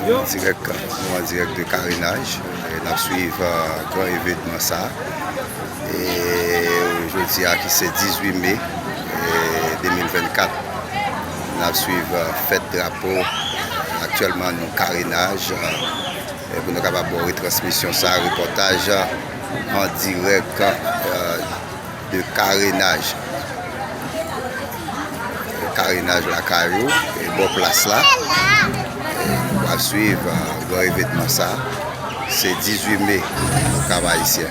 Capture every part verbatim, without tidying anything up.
Dirèk, nou an dirèk de Karenaj. E n ap swiv, euh, gran evènman sa. E jodi a ki se dizuit me, e de mil vennkat, n ap swiv, euh, fèt drapo. Aktyèlman, nou Karenaj, euh, e pou nou kapab ba w retransmisyon sa, repòtaj, euh, an dirèk, euh, de Karenaj. Karenaj lakay ou, e bò plas la. E w ap swiv, euh, gran evènman sa. Se dizuit me, Okap Ayisyen.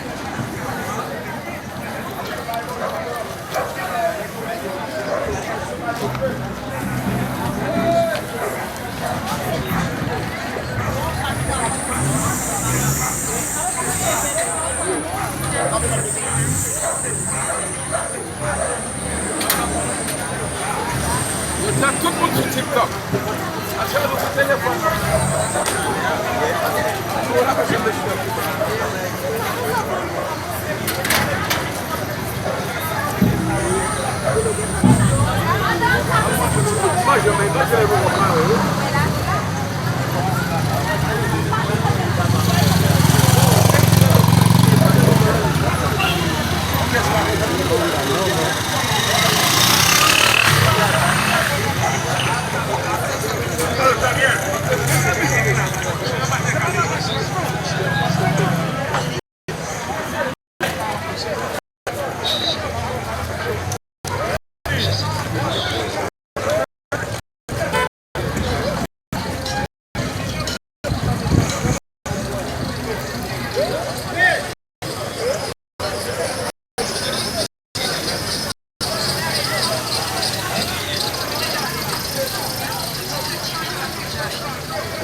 Yo tag tout moun sou TikTok. Atire nou sou telefòn.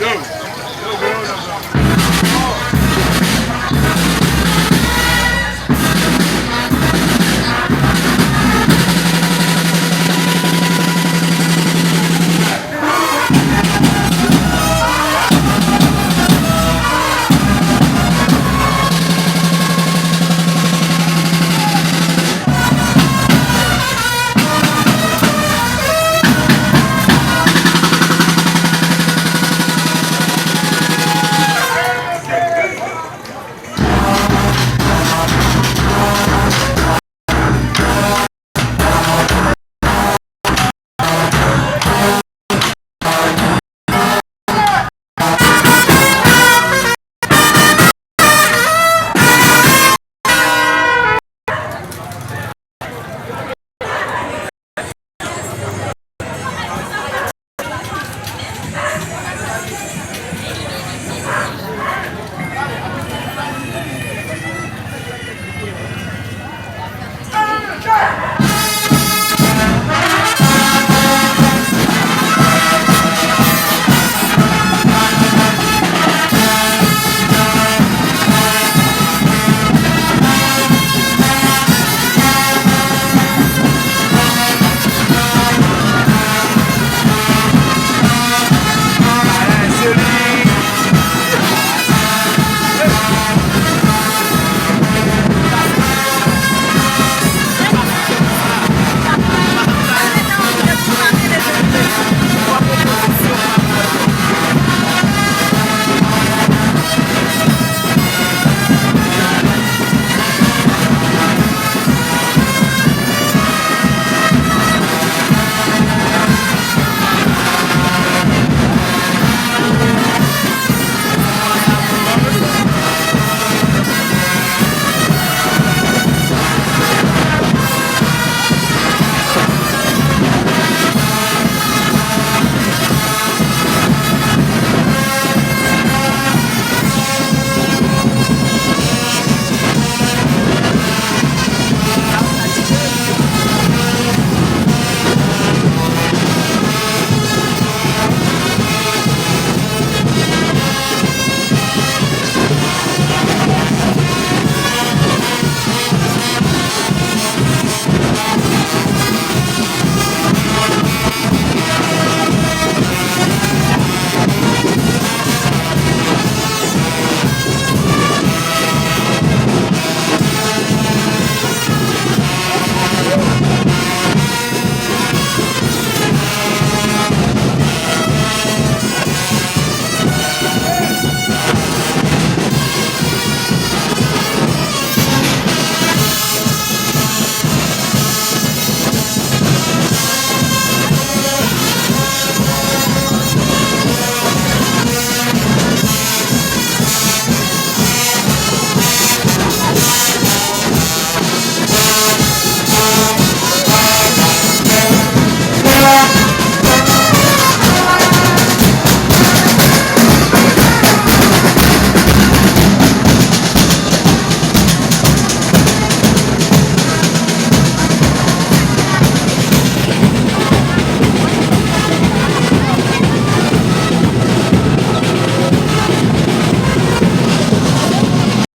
Yo,